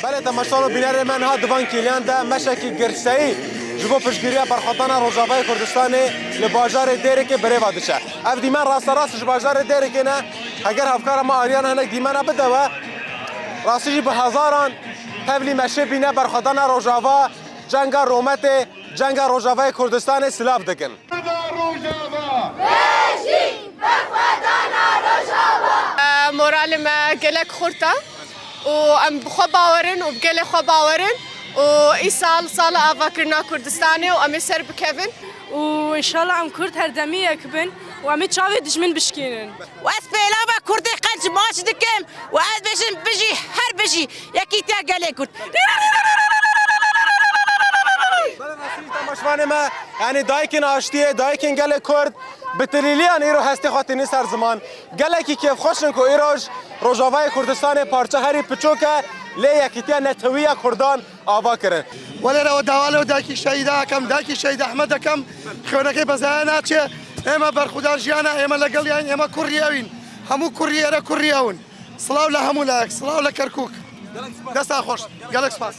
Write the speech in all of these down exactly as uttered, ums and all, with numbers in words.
Belê temaşevan û bînerê me, niha di van kêliyan de meşekî girseyî ji bo piştgiriya berxwedana Rojavayê Kurdistanê li bajarê Dêrikê bi rê ve diçe. Ev dîmen rasterast ji bajarê Dêrikê ne. Heger hevkara me Aryan hinek dîmena bide we, rastî jî bi hezaran tevlî meşê bîne berxwedana Rojava, cenga Rometê, cenga Rojavayê Kurdistanê silav dikin. Rojava! Bijî berxwedana Rojava! Moralê me gelek xurt e û em bi xwe bawer in û bi gelê xwe bawer in û îsal sala avakirina Kurdistanê û em ê ser bikevin. Û înşallah em Kurd herdemî yek bin û em ê çavê dijmin bişkînin. Û ez pêlava Kurdê qenc maç dikim û ez bêjim bijî, her bijî yekîtiya gelê Kurd. Belê rastî jî temaşevanê me, yanî dayikên aştiyê, dayikên gelê Kurd bi tilîliyan îro hestê xwe tîne ser ziman. Gelekî kêfxweş in ku îroj Rojavayê Kurdistanê parça herî piçûk e, lê yekîtiya netewî ya Kurdan ava kirin. Welê re we dawa li dayikî şehîda ekem, dayikî şehîd Ehmed ekem, xewnekê bezaya naçe. Ême berxwedar jiyana, ême legel yan, ême kurî ewîn. Hemû kurî ere kurî ewin. Silav li hemû layek, silav li Kerkûk. Desta xweş, gelek spas.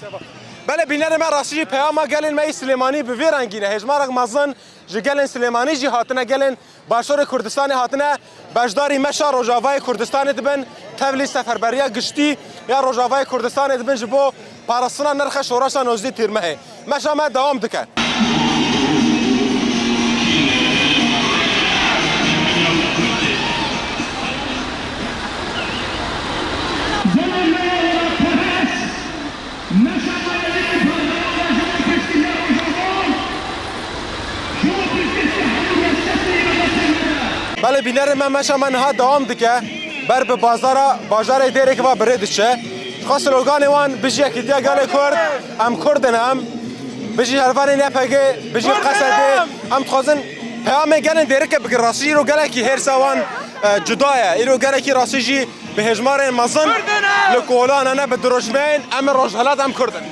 Belê bînerê me, rastî jî peyama gelên me yî Silêmanî bi vî rengî ne. Hêjmarek mezin ji gelên Silêmanî jî hatine, gelên Başûrê Kurdistanê hatine beşdarî meşa Rojavayê Kurdistanê dibin, tevlî seferberiya giştî ya Rojavayê Kurdistanê dibin ji bo parastina nirxê şoreşa nozdî Tîrmehê. Meşa me dewam dike. Belê bînerê me, meşa me niha dewam dike. Ber bi bazara, bajarê Dêrikê ve bi rê diçe. Xwe sloganê wan, bijî yekîtiya gelê Kurd, em Kurd in em. Bijî hervanên Y P G, bijî Qesedê. Em dixwazin peyamê gelên Dêrikê bikin. Rastî îro gelekî hêrsa wan, e, cuda ye. Îro gelekî rastî jî bi hêjmarên mezin li kolan hene, bi dirojmeyên em ê Rojhilat, em Kurd in.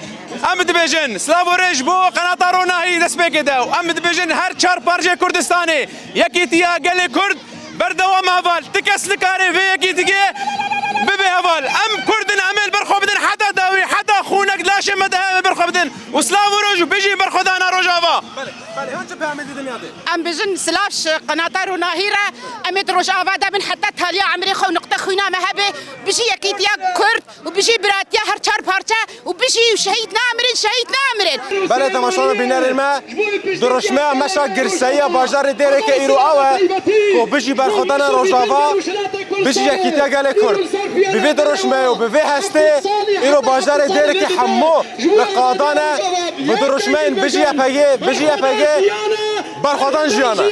Em dibêjin silav û rêz ji bo qenata Ronahî destpêkê de û em dibêjin her çar parçeyê Kurdistanê yekîtiya gelê Kurd berdewam e heval. Ti kes nikarê vê yekîtiyê bibe heval. Em Kurd in, em ê li ber xwe bidin heta dawî, heta xûnek di laşê me de hebe ber xwe bidin. Û silav û rêz û bijî berxwedana Rojava. Belê, belê, hûn çi peyamê didin ya dê? Em bijin silav ji qenata Ronahî re, em ê di Rojava de bin heta taliya emrê xwe û niqte xwîna me hebe. Bijî yekîtiya Kurd û bijî biratiya her çar parçe û bijî û şehîd namirin, şehîd namirin. Belê temaşevan û bînerên me, dirojmeya meşa girseyiya bajarê Dêrikê îro ew e ku bijî berxwedana Rojava, bijî yekîtiya gelê Kurd. Bi vê dirojmeyê û bi vê hestê îro bajarê Dêrikê hemû li qadan e, bi dirojmeyên bijî Y P G, bijî Y P G berxwedan jiyana.